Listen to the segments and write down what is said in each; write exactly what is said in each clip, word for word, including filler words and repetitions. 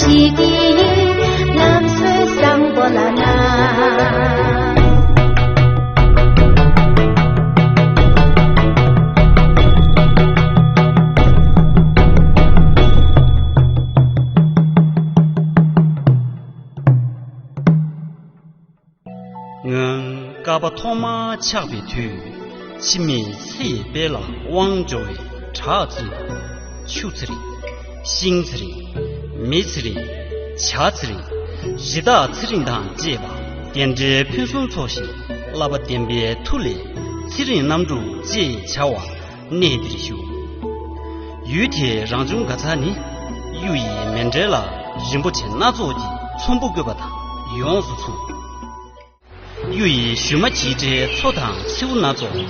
ཡིད་ཀྱི་ལམ་སྲོལ་བཟང་པོ་ལ་ན། སྔོན་བསྐལ་པ་ཐོག་མ་ཆགས་པའི་དུས། འཆི་མེད་ཚེ་ཡི་དཔལ་ལ་དབང་འབྱོར་བའི་བྲག་ཚེ་རིང་། ཆུ་ཚེ་རིང་། ཤིང་ཚེ་རིང་། མི་ཚེ་རིང་། བྱ་ཚེ་རིང་། རི་དྭགས་ཚེ་རིང་དང་བཅས་པ་དེ་འདྲའི་ཕུན་སུམ་ཚོགས་ཤིང་བསླབ་པ་ལྡན་པའི་མཐུ་ལས་ཚེ་རིང་རྣམ་དྲུག་ཅེས་བྱ་བ་གནས་འདིར་བཞུགས། ཡུལ་དེའི་རང་བྱུང་དགའ་ཚལ་ནི་གཡུ་ཡི་མཎྜལ་ལ་རིན་པོ་ཆེ་སྣ་ཚོགས་ཀྱི་ཚོམ་བུ་བཀོད་པ་དང་ཡོངས་སུ་མཚུངས། གཡུ་ཡི་ཞུན་མ་བྱིའུ་འདྲའི་མཚོ་དང་མཚེའུ་སྣ་ཚོགས།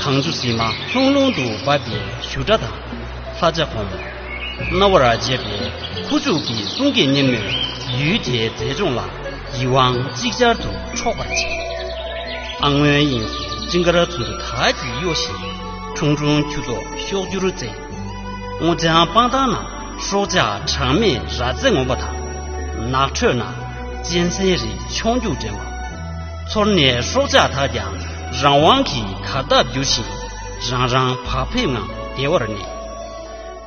གངས་ཆུ་བསིལ་མ་ལྷུང་ལྷུང་དུ་འབབ་པའི་བཞུར་སྒྲ་དང་། ལྷ་བྱ་གོང་མོ་རྣ་བར་འཇེབས་པའི་ཁུ་བྱུག་གི་གསུང་སྐད་སྙན་མོས་ཡུལ་དེའི་མཛེས་ལྗོངས་ལ་ཡིད་དབང་ཅིག་ཅར་དུ་འཕྲོག་པར་བྱེད། ཨ་སྔོན་དབྱིངས་སུ་སྤྲིན་དཀར་ཚོན་མདོག་དག་གིས་གཡོ་ཞིང་། ཁྲུང་ཁྲུང་ཁྱུ་ཚོགས་གཤོག་སྒྱུར་རྩེ། སྔོ་ལྗང་སྤང་ཐང་ན་སྲོག་ཆགས་གྲངས་མེད་ར་རྫི་ངོམ་པ་དང་། ནགས་ཁྲོད་ན་གཅན་གཟན་རིགས་མཆོང་རྒྱུག་འགྲན་པ། ཚོར་སྣེའི་སྲོག་ཆགས་དག་ཀྱང་རང་དབང་གིས་གར་སྟབས་བསྒྱུར་ཞིང་། རང་རང་བག་ཕེབས་ངང་བདེ་བར་གནས།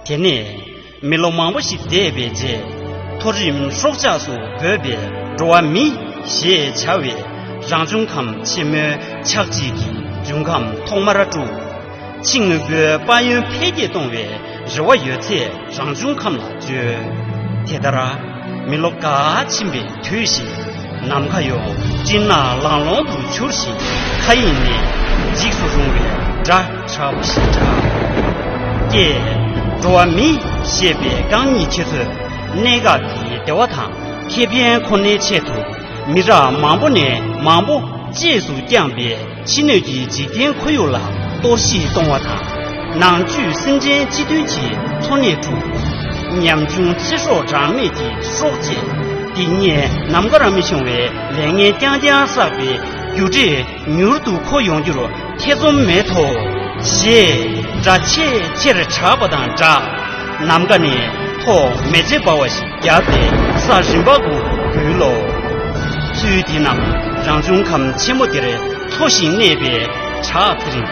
དེ་ནས་མི་ལོ་མང་པོ་ཞིག་འདས་པའི་རྗེས། མཐོ་རིམ་སྲོག་ཆགས་སུ་འབོད་པའི་འགྲོ་བ་མི་ཞེས་བྱ་བའི་རང་བྱུང་ཁམས་ཆེན་མོའི་ཆགས་འཇིག་གི་འབྱུང་ཁམས་ཐོག་མར་དཀྲུགས། ཕྱི་དངོས་པོའི་དཔལ་ཡོན་འཕེལ་རྒྱས་གཏོང་བའི་རེ་བ་ཡོད་ཚད་རང་བྱུང་ཁམས་ལ་བཅོལ། དེ་ལྟར་མི་ལོ་འགའ་ཕྱིན་པའི་དུས་ཤིག། ནམ་མཁའ་ཡང་སྤྲིན་ནག་ལང་ལོང་དུ་གྱུར་ཞིང་། མཁའ་དབྱིངས་ནས་འཇིགས་སུ་རུང་བའི་སྒྲ་གྲགས་པ་ཞིག་གྲགས། ཀྱེ། འགྲོ་བ་མི་ཞེས་པའི་རྐང་གཉིས་ཁྱེད་ཚོས་གནས་སྐབས་ཀྱི་བདེ་བ་དང་ཁེ་ཕན་ཁོ་ནའི་ཆེད་དུ་མི་རབས་མང་པོ་ནས་མང་པོ་གཅེས་སུ་བསྐྱངས་པའི་ཕྱི་སྣོད་ཀྱི་འཇིག་རྟེན་ཁོར་ཡུག་ལ་གཏོར་བཤིག་གཏོང་བ་དང་། ནང་བཅུད་སེམས་ཅན་སྤྱི་མཐུན་གྱི་འཚོ་གནས་དཀྲུགས། ཉམ་ཆུང་ཚེ་སྲོག་གྲངས་མེད་ཀྱི་སྲོག་བཅད། འདི་ཉིད་ནམ་མཁའ་ར་མི་ཤོང་བའི་ལས་ངན་རྐྱང་རྐྱང་བསགས་པའི་རྒྱུ་འབྲས་མྱུར་དུ་འཁོར་ཡོང་རྒྱུར་ཐེ་ཚོམ་མེད་དོ། ཞེས་སྒྲ་ཆེས་ཆེར་གྲགས་པ་དང་སྦྲགས། ནམ་མཁའ་ནས་ཐོག་མེ་ལྕེ་འབར་བ་ཞིག་བརྒྱབ་སྟེ་ས་རིམ་པ་དགུ་བསྒུལ་ལོ། ཚུལ་དེ་རྣམས་རང་བྱུང་ཁམས་ཆེན་མོ་འདིར་འཚོ་ཞིང་གནས་པའི་བྲག་ཚེ་རིང་།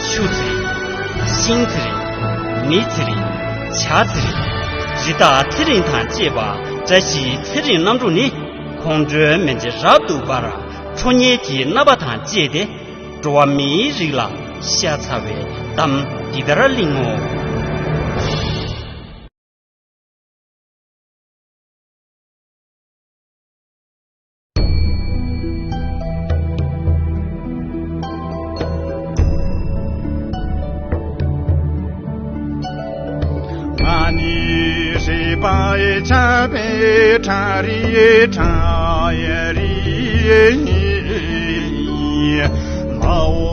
ཆུ་ཚེ་རིང་། ཤིང་ཚེ་རིང་། མི་ཚེ་རིང་། བྱ་ཚེ་རིང་། རི་དྭགས་ཚེ་རིང་དང་བཅས་པ་བཀྲ་ཤིས་ཚེ་རིང་རྣམ་དྲུག་ནི་ཁོང་ཁྲོའི་མེ་ལྕེ་རབ་ཏུ་འབར། ཁྲོ་གཉེར་གྱི་རྣམ་པ་དང་བཅས་ཏེ། འགྲོ་བ་མིའི་རིགས་ལ་ཤ་ཚ་བའི་གཏམ་འདི་ལྟར་གླེང་ངོ་། ང་ནི་སྲིད་པའི་ཆབ་པའི་ཁྲ་རི་ཁྲ་ཡ་རི་མའོ།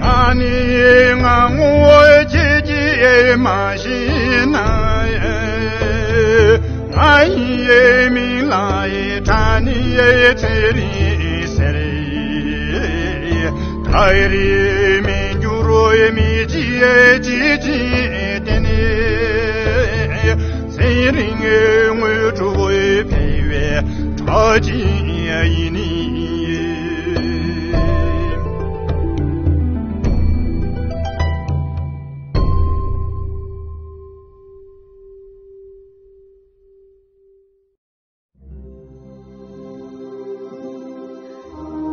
ང་ནི་ང་ངོ་ཁྱེད་ཀྱིས་མ་ཤེས་ན། ང་ཡི་མིང་ལ་ཁྲ་ནི་ཚེ་རིང་ཟེར། ད་རེས་མི་འགྱུར་མི་ཅི་ཅི་ཅི་དེ་ནི་ཚེ་རིང་དངོས་གྲུབ་འཕེལ་བའི་གྲོགས་ཅིག་ཡིན་ནི།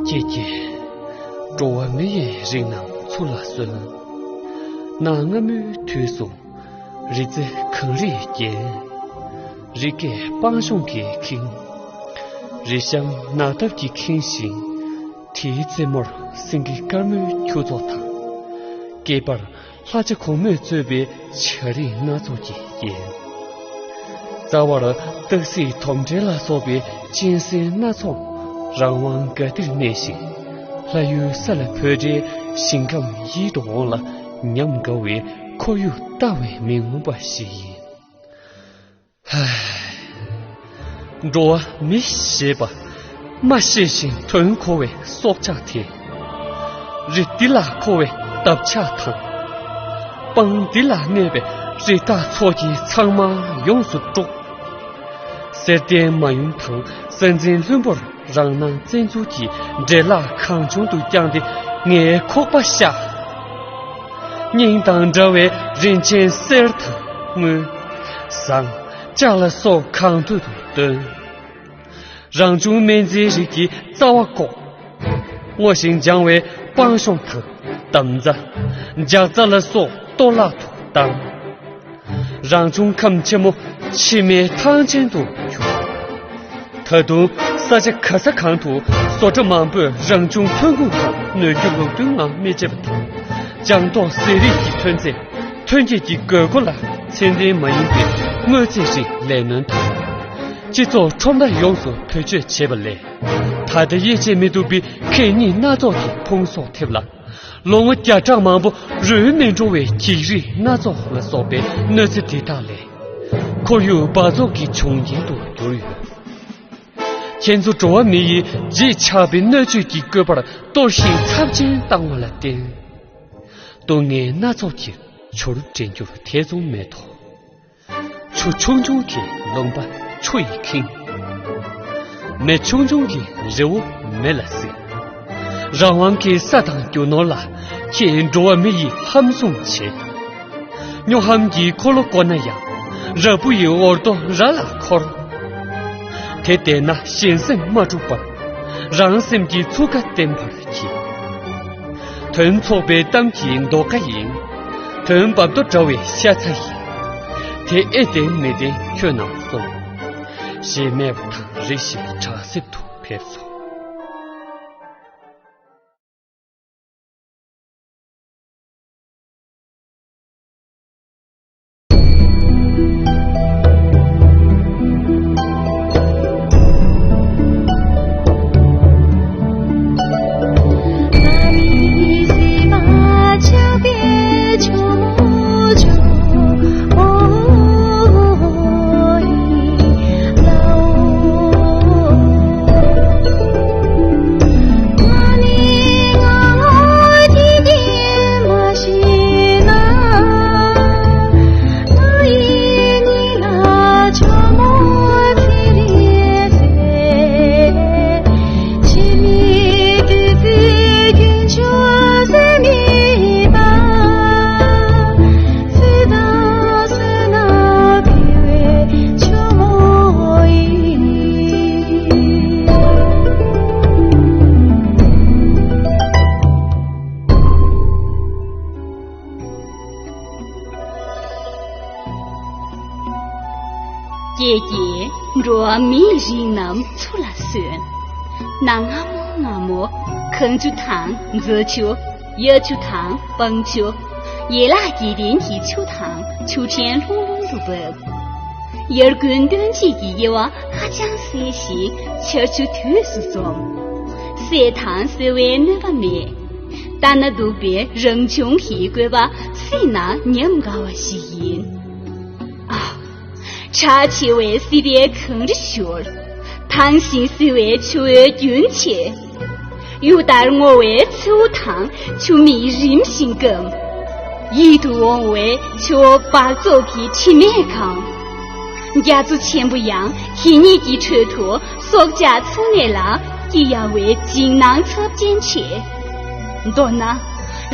ཀྱེ་ཀྱེ། འགྲོ་བ་མི་ཡི་རིགས་རྣམས་ཚུར་ལ་གསོན། གནའ་སྔ་མོའི་དུས་སུ་རི་རྩེ་གངས་རིས་བརྒྱན། རི་སྐེད་སྤང་ལྗོངས་ཀྱིས་ཁེངས། རི་གཤམ་ནགས་འདབས་ཀྱིས་ཁེངས་ཤིང་། དེའི་རྩེ་མོར་སེང་གེ་དཀར་མོའི་ཁྱུ་ཚོགས་དང་། སྐེད་པར་ལྷ་བྱ་གོང་མོས་གཙོས་པའི་བྱ་རིགས་སྣ་ཚོགས་ཀྱིས་བརྒྱན། རྩ་བར་སྟག་གཟིག་དོམ་དྲེད་ལ་སོགས་པའི་གཅན་གཟན་སྣ་ཚོགས་རང་དབང་དགའ་བདེར་གནས་ཤིང་། ལྷ་ཡུལ་ས་ལ་འཕོས་འདྲའི་ཞིང་ཁམས་ཡིད་དུ་འོང་ལ་ཉམས་དགའ་བའི་ཁོར་ཡུག་ལྟ་བས་མི་ངོམས་པ་ཞིག་ཡིན། ཧཱ། འགྲོ་བ་མི་ཞེས་པ་མ་ཤེས་ཤིང་དོན་གོ་བའི་སྲོག་ཆགས་དེ། རི་འདི་ལ་འཁོ་བའི་འདབ་ཆགས་དང་། སྤང་འདི་ལ་གནས་པའི་ རི་དྭགས་ཚོགས་ཀྱིས་ཚང་མ་ཡོངས་སུ་དཀྲུགས། གསེར་ལྡན་མ་ཡུམ་དང་སྲིད་འཛིན་ལྷུན་པོར་རང་སྣང་བཙན་འཛུལ་གྱིས་འདྲེ་ལག་གང་བྱུང་དུ་བརྐྱངས་ཏེ་ངའི་ཁོག་པ་བཤགས། སྙིང་དང་འདྲ་བའི་རིན་ཆེན་གསེར་དང་དངུལ། ཟངས་ལྕགས་ལ་སོགས་གང་འདོད་དུ་བཏོན། རང་བྱུང་སྨན་རྩིའི་རིགས་ཀྱི་རྩ་བ་བཀོག། སྔོ་ཞིང་ལྗང་བའི་སྤང་གཤོང་དང་དམ་རྫ། ལྗགས་རྩ་ལ་སོགས་གཏོར་བརླག་ཏུ་བཏང་། རང་བྱུང་ཁམས་ཆེན་མོ་ཕྱི་མའི་ཐང་ཆེན་དུ་གྱུར། ད་དུང་ས་ཆ་ག་ས་གང་དུ་བཟོ་གྲྭ་མང་པོས་རང་བྱུང་ཐོན་ཁུངས་དང་ནུས་རྒྱུ་ལུགས་མཐུན་ངང་མི་སྤྱད་པ་དང་། ལྗང་མདོག་ཟས་རིགས་ཀྱི་ཐོན་རྫས། ཐོན་སྐྱེད་ཀྱི་དགོས་མཁོ་ལ་ཚད་ལྡན་མ་ཡིན་པའི་དངོས་རྫས་རིགས་ལས་སྣོན་དང་། སྤྱི་ཚོགས་ཁྲོམ་ར་ཡོངས་སུ་བེད་སྤྱོད་བྱས་པ་ལས། ད་ལྟ་དབྱེ་འབྱེད་མི་ཐུབ་པའི་གད་སྙིགས་སྣ་ཚོགས་ཀྱི་ཕུང་གསོག་ཐེབས་ལ། ལོ་ངོ་བརྒྱ་ཕྲག་མང་པོ་རུལ་མི་འགྲོ་བའི་འགྱིག་རིགས་སྣ་ཚོགས་ལ་སོགས་པའི་གནོད་འཚེ་དེ་དག་ལས། ཁོར་ཡུག་འབག་བཙོག་གི་འབྱུང་རྐྱེན་དུ་གྱུར་ཡོད། ཁྱེད་ཚོ་འགྲོ་བ་མི་ཡི་རྗེས་ཆགས་པའི་སྣོད་བཅུད་ཀྱི་བཀོད་པར་གཏོར་བཤིག་ཚབས་ཆེན་བཏང་བ་ལ་བརྟེན། སྡུག་བསྔལ་སྣ་ཚོགས་ཀྱི་ཆུར་འདྲེན་རྒྱུར་ཐེ་ཚོམ་མེད་དོ། ཆུ་ཆུང་ཆུང་གི་ལུང་པ་ཆུ་ཡིས་ཁེངས། མེ་ཆུང་ཆུང་གི་རི་བོ་མེ་ལ་བསྲེགས། རང་དབང་གི་ས་དང་རྒྱུ་ནོར་ལ་ཁྱེད་འགྲོ་བ་མི་ཡིས་ཧམ་བཟུང་བྱེད། སྨྱོ་ཧམ་གྱི་འཁོར་ལོ་བསྐོར་ན་ཡང་། ར་སྤུ་ཡི་འོར་རྡོ་ར་ལ་འཁོར། དེ་བལྟས་ན་གཞན་སེམས་མ་འཁྲུགས་པར། རང་སེམས་ཀྱི་ཚུགས་ཀ་བརྟན་པར་གྱིས། དོན་ཚོགས་པའི་གཏམ་གྱི་མདོ་ཁ་ཡིན། དོན་འབབ་རྡོ་འདྲ་བའི་ཤ་ཚ་ཡིན། དེ་ཨེ་བདེན་མི་བདེན་ཁྱོད་རྣམས་གསུངས། ཞེས་སྨྲས་པ་དང་རེ་ཞིག་བྲག་གསེབ་ཏུ་ཕེབས་སོ། ཀྱེ་ཀྱེ། འགྲོ་བ་མིའི་རིགས་རྣམས་ཚུར་ལ་གསོན། གནའ་སྔ་མོ་སྔ་མོ། གངས་ཆུ་དང་མཛོ་ཆུ། གཡའ་ཆུ་དང་སྤང་ཆུ། ཡན་ལག་བརྒྱད་ལྡན་གྱི་ཆུ་དང་ཆུ་ཕྲན་ལྷུང་ལྷུང་དུ་འབབ། དབྱར་དགུན་སྟོན་དཔྱིད་ཀྱི་དབྱེ་བ་ཧ་ཅང་གསལ་ཞིང་ཆར་ཆུ་དུས་སུ་འཛོམས། བསད་དང་གསོ་བའི་གནོད་པ་མེད། ལྟ་ན་སྡུག་པའི་རང་བྱུང་གི་བཀོད་པ་སྲིད་ན་ཉམས་དགའ་བ་ཞིག་ཡིན། ཨ། གྲགས་ཆེ་བའི་སྲིད་པའི་གངས་རི་བཞུར། དྭངས་ཤིང་བསིལ་བའི་ཆུ་བོའི་རྒྱུན་ཆད། གཡུ་ལྟར་སྔོ་བའི་མཚེའུ་དང་ཆུ་མིག་རིམ་བཞིན་སྐམ། ཡིད་དུ་འོང་བའི་ཆུ་བོ་འབག་བཙོག་གི་དྲི་མས་གང་། རྒྱ་མཚོ་ཆེན་པོ་ཡང་གད་སྙིགས་ཀྱི་ཁྲོད་དུ་སྲོག་ཆགས་ཚུགས་ནས་ལ་སྐྱི་གཡའ་བའི་འཇིགས་སྣང་ཚབས་ཆེན་བྱེད། མདོར་ན།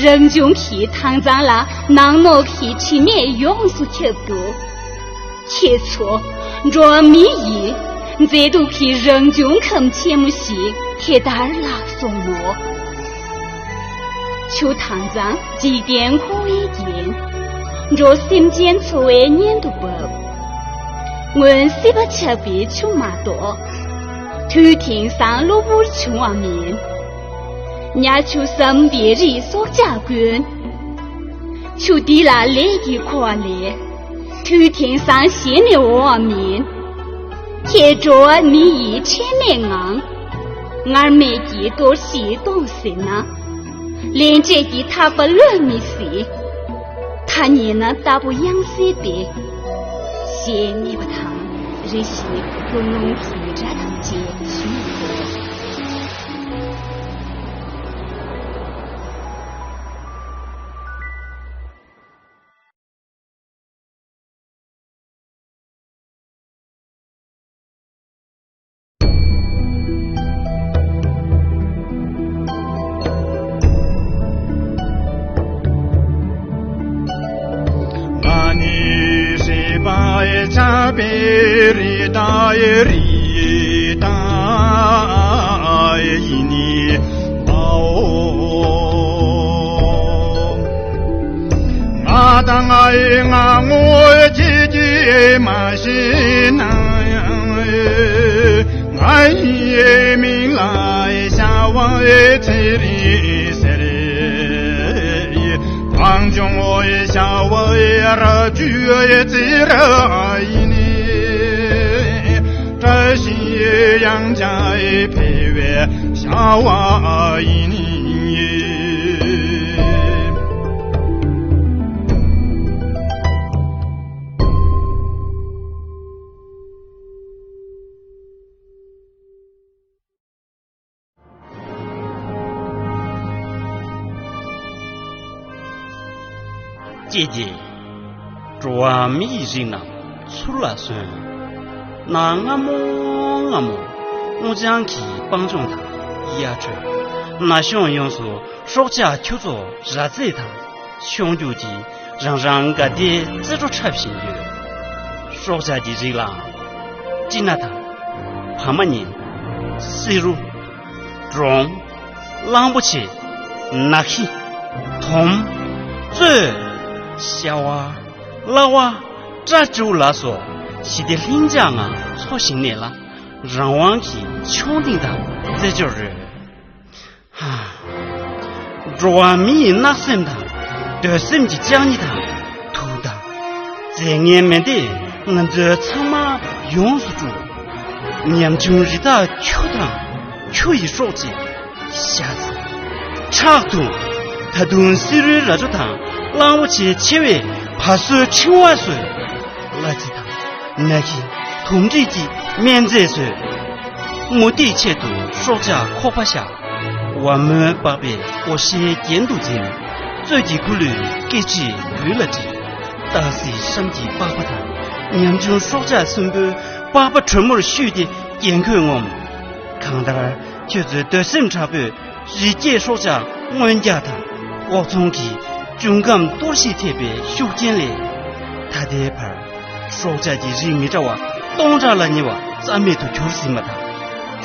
རང་བྱུང་གི་དྭངས་གཙང་ལ་ནག་ནོག་གི་དྲི་མས་ཡོངས་སུ་ཁྱབ་འདུག་ཁྱེད་ཚོ། འགྲོ་བ་མི་ཡི་མཛེས་སྡུག་གི་རང་བྱུང་ཁམས་ཆེན་མོ་ཞིག་དེ་ལྟར་བརླག་སོང་ངོ་། ཆུ་དྭངས་གཙང་འཇིག་རྟེན་འཁོར་བའི་རྒྱན། འགྲོ་སེམས་ཅན་འཚོ་བའི་གཉེན་དུ་བབས། སྔོན་སྲིད་པ་ཆགས་པའི་ཆུ་མ་གཏོགས། དུས་དེང་སང་གློ་བུར་བྱུང་བ་མིན། ཉ་ཆུ་ཟམ་པའི་རིགས་སྲོག་ཆགས་ཀུན། ཆུ་འདི་ལ་ལས་ཀྱིས་འཁོར་བ་ལས། དུས་དེང་སང་གཞན་ནས་འོང་བ་མིན། ཁྱེད་འགྲོ་བ་མི་ཡི་ཁྲེལ་མེད་ངང་། སྔར་མེད་ཀྱི་གཏོར་བཤིག་གཏོང་ཟེར་ན། ལས་འབྲས་ཀྱི་ཐག་པ་གློད་མི་སྲིད། ཐ་སྙད་ན་རྟ་ཕོ་གཡང་རྩེ་སྟེ། ཞེས་སྨྲས་པ་དང་རེ་ཞིག་ཀུན་སློང་གི་སྒྲ་དང་བཅས་ཞུས་ཏེ། པའི་ཆ་པའི་རི་དྭགས་རི་དྭགས་ཡིན་ནི་མའོ། ང་དང་ང་ཡི་ང་ངོ་ཁྱེད་ཀྱིས་མ་ཤེས་ན། ང་ཡི་མིང་ལ་ཤ་བ་ཚེ་རིང་ཟེར། བང་ཆུང་ངོ་ཤ་བ་ར་ཅུ་ཚེ་ར་ཡིན། བཀྲ་ཤིས་གཡང་ཆ་འཕེལ་བའི་ཤ་བ་ཡིན། ཀྱེ་ཀྱེ། འགྲོ་བ་མི་ཡི་རིགས་རྣམས་ཚུར་ལ་གསོན། གནའ་སྔ་མོ་སྔ་མོ་སྔོ་ལྗང་གི་སྤང་ལྗོངས་དང་གཡའ་ཁྲོད། ན་གཞོན་ཡོངས་སུ་སྲོག་ཆགས་ཁྱུ་ཚོགས་ར་རྫས་དང་མཆོང་རྒྱུག་གིས་རང་རང་དགའ་བདེའི་རྩེད་འགྲོ་འཁྲབ་བཞིན་ཡོད། སྲོག་ཆགས་ཀྱི་རིགས་ལའང་སྤྲིན་ནག་དང་བ་མ་ཉིན། བསེ་རུ། འབྲོང་། གླང་པོ་ཆེ། ནག་ཤི། དོམ། གཙོད། ཤ་བ། གླ་བ། སྤྲ་སྤྲེའུ་ལ་སོགས་ཞི་བདེ་ལྷིང་འཇགས་ངང་འཚོ་ཞིང་གནས་ལ་རང་དབང་གིས་མཆོང་ལྡིང་དང་རྩེད་འཇོར་རོལ། ཧ། འགྲོ་བ་མི་ཡི་བརྣབ་སེམས་དང་། འདོད་སེམས་ཀྱི་ལྕགས་སྙིགས་དང་། དུག་དང་། རྫས་ངན་མེ་འདས་ང་ཚོའི་ཚང་མ་ཡོངས་སུ་དཀྲུགས། ཉམ་ཆུང་རི་དྭགས་ཁྱུ་དང་ཁྱུ་ཡི་སྲོག་བཅད། ཤ་ཟ། ཁྲག་འཐུང་། ད་དུང་བསེ་རུའི་རྭ་ཅོ་དང་གླང་པོ་ཆེའི་མཆེ་བས་བ་སོའི་ཕྲེང་བ་གསོས། གླ་རྩི་དང་ན་གི་དོམ་དྲེད་ཀྱིས་སྨན་རྫས་བཟོས། མུ་ཏིག་ཆེད་དུ་སྲོག་ཆགས་ཁོག་པ་བཤགས། བ་མོའི་པགས་པས་སྒོ་ཤའི་གྱེན་དུ་འཛིན། གཙོད་ཀྱི་སྐུ་ལུས་སྐེ་དཀྲིས་འོད་ལ་དཀྲིས། སྟག་གཟིག་ཤམ་གྱི་པགས་པ་དང་། ཉམ་ཆུང་སྲོག་ཆགས་གསུམ་པོའི་པགས་པ་དྲོན་མོར་བཤུས་ཏེ་རྒྱན་གོས་ངོམ། གང་ལྟར་ཁྱོད་ཚོའི་འདོད་སེམས་དྲག་པོས་རི་སྐྱེས་སྲོག་ཆགས་རྔོན་རྒྱག་དང་། འོབ་ཚོང་གི་འབྱུང་ཁམས་གཏོར་བཤིག་ཐེབས་པའི་ཤུགས་རྐྱེན་ལས། ད་ལྟའི་བར་སྲོག་ཆགས་ཀྱི་རིགས་མི་འདྲ་བ་སྟོང་ཕྲག་ལ་ཉེ་བ་རྩ་མེད་དུ་གྱུར་ཟིན་པ་དང་།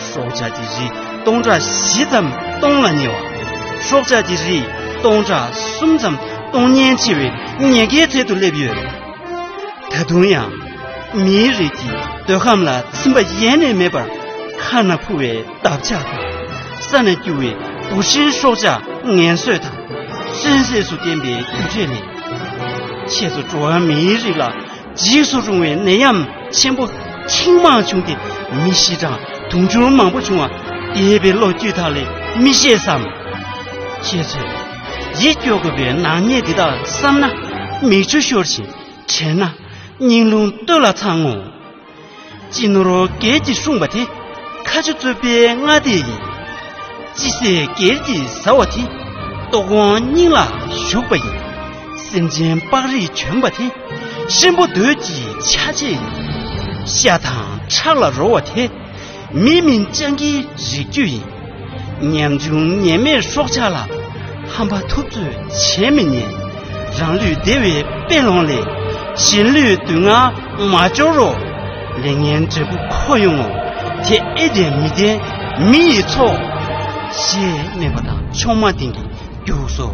སྲོག་ཆགས་ཀྱི་རིགས་སྟོང་ཕྲག་བཞི་ཙམ་སྟོང་ལ་ཉེ་བ། སྲོག་ཆགས་ཀྱི་རིགས་སྟོང་ཕྲག་གསུམ་ཙམ་སྟོང་ཉེན་ཆེ་བའི་ཉེན་ཁའི་ཚད་དུ་སླེབས་ཡོད། ད་དུང་ཡང་། མིའི་རིགས་ཀྱི་འདོད་ཁམས་ལ་ཚིམ་པ་ཡེ་ནས་མེད་པར་ཁ་ན་འཕུར་བའི་འདབ་ཆགས་དང་། ས་ན་རྒྱུ་བའི་འབུ་སྲིན་སྲོག་ཆགས་ངན་གསོད་དང་། གསོན་སྲེག་སུ་བསྟན་པའི་རྒྱུ་འབྲས་ལས། ཁྱེད་ཚོ་འགྲོ་བ་མིའི་རིགས་ལ་འཇིགས་སུ་རུང་བའི་ནད་ཡམས་ཆེན་པོ་ཐེངས་མང་བྱུང་སྟེ། མི་ཤི་གྲངས་དུང་ཕྱུར་མང་པོ་བྱུང་བ་འདས་པའི་ལོ་རྒྱུས་དག་ལས་མི་ཤེས་སམ། ཁྱེད་ཚོས་ཡིད་སྐྱོ་དགོས་པའི་ནག་ཉེས་འདི་དག་བསམ་ན་མིག་ཆུ་ཤོར་ཞིང་། དྲན་ན་སྙིང་རླུང་སྟོད་ལ་འཚང་ངོ་། སྤྱི་ནོར་བོ་རྒྱལ་གྱིས་བསྲུངས་པ་དེ། ཁ་ཆུ་གཙོས་པའི་སྔ་ལྟས་ཡིན། སྤྱི་སྲེད་རྒྱལ་གྱིས་ཟ་བ་དེ། ལྟོགས་དབང་སྙིང་ལ་ཞུགས་པ་ཡིན། སེམས་ཅན་པགས་རིགས་གྱོན་པ་དེ། གཤིན་པོ་འདོད་ཀྱི་ཆ་བྱད་ཡིན། ཤ་དང་ཁྲག་ལ་རོལ་བ་དེ། མི་མིན་སྤྱང་ཀིའི་རིགས་རྒྱུད་ཡིན། ཉམ་ཆུང་ཉེས་མེད་སྲོག་ཆགས་ལ། ཧམ་པ་ཐུབ་ཚོད་བྱེད་མི་ཉན། རང་ལུས་བདེ་བའི་དཔེ་ལོང་ལས། གཞན་ལུས་སྡུག་བསྔལ་མ་སྦྱོར་རོ། ལས་ངན་འབྲས་བུ་ཁོ་ཡོང་ངོ་། དེ་ཨེ་བདེན་མི་བདེན་མི་ཡི་ཚོགས། ཞེས་སྨྲས་པ་དང་ཕྱོགས་མ་ལྡིང་གིས་རྒྱུགས་སོ།